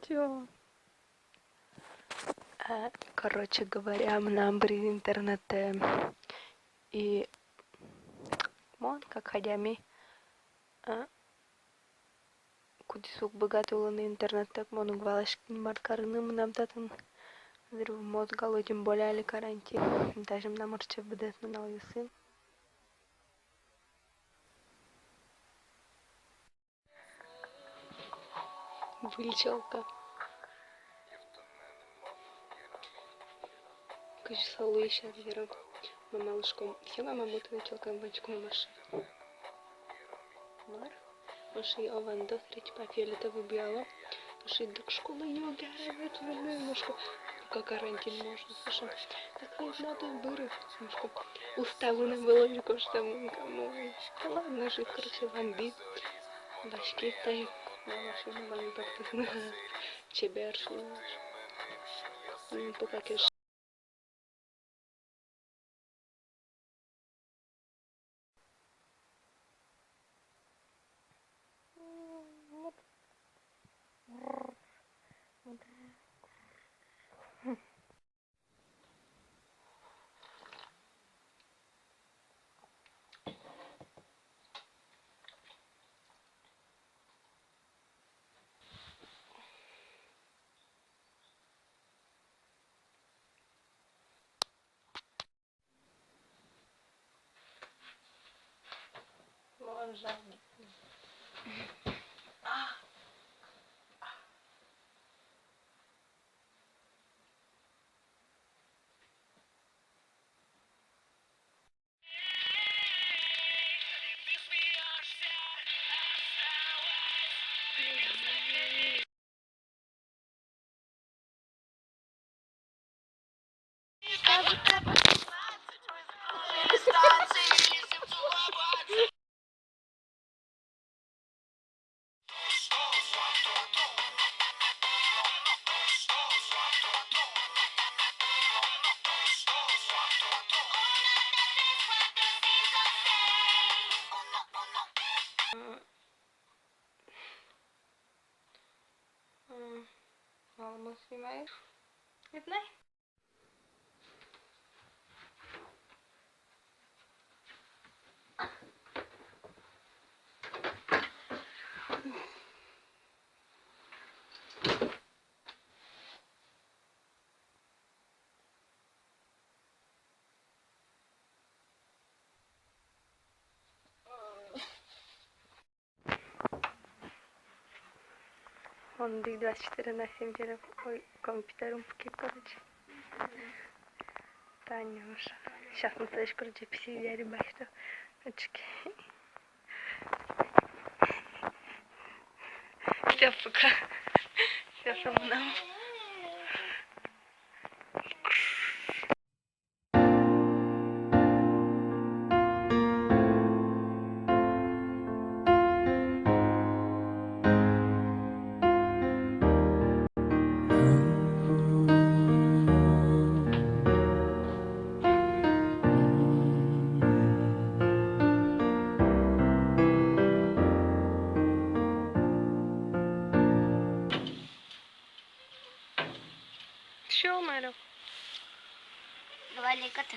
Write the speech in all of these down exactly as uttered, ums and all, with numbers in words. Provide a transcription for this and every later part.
Чё? А, короче говоря, мынам быриз интернетэ. И мон, как адями, а, кудӥз уг быгаты улыны интернеттэк, мон уг валаськы ни мар карыны. Мынам татын взрыв мозга луэ, тем более али карантин. Даже мынам ортче быдэс нуналъёсы. Выль чолка. Кызьы со луись, ар верам. Мамалы шуисько: «Всё, мама, мы тыныд чолкаен ваньмиськом, Маша». Мар? Мон шуи: «О, вандо, сыре типа фиолетовый буялом». Мон шуи: «Дык школае уг яра ветлыны». Мон шуисько: «Пока карантин, можно». Мон шуи: «Так ведь надо быры». Мон шуисько: «Уставын ӧвӧл, озьы гожтэмын ке». Мон шуи: «Да ладно», шуи, короче, вандӥ. Васьки тае, мама шуэ, мама, пактык на. Чебер шуэ. М, пока кеш. М, малы мон снимаю? Не знаю. Мон одӥг двадцать четыре на семь тере, ой, компьютерын пуке, короче. Танюша. Щас мон тӥледыз, короче, письмо яри басьто. Очки. Всё, пока. Всё, самынам. Всё, Марё. Давай лейкота.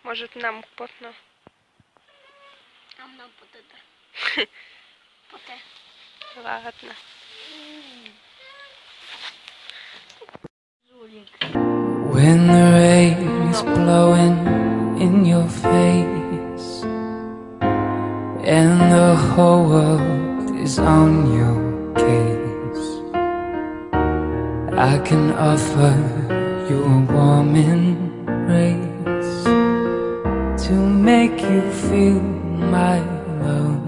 Может, нам потэ но. А нам потэ, да. Потэ. Ладно. Жулик. When the rain is blowing in your face and the whole world is on your case, I can offer you a warm embrace to make you feel my love.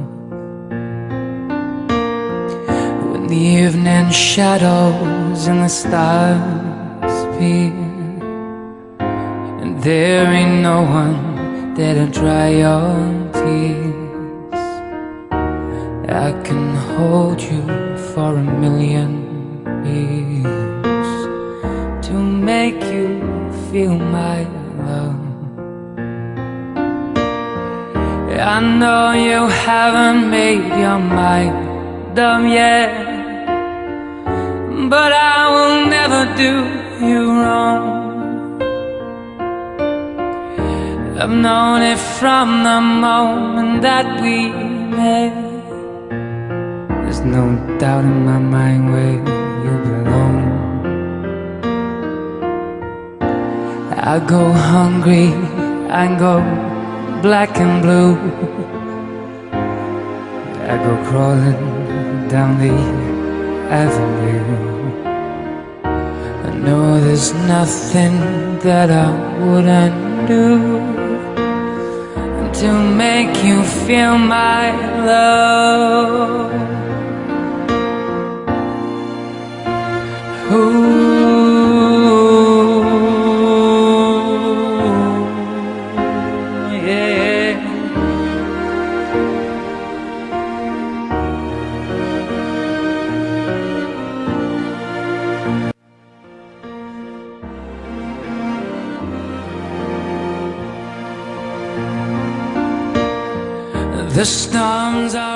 When the evening shadows and the stars appear, and there ain't no one there to dry your tears, I can hold you for a million years to make you feel my love. I know you haven't made your mind up yet. But I will never do you wrong. I've known it from the moment that we met. There's no doubt in my mind where you belong. I go hungry, I go black and blue. I go crawling down the avenue. I know there's nothing that I wouldn't do to make you feel my love. Ooh, yeah. The storms are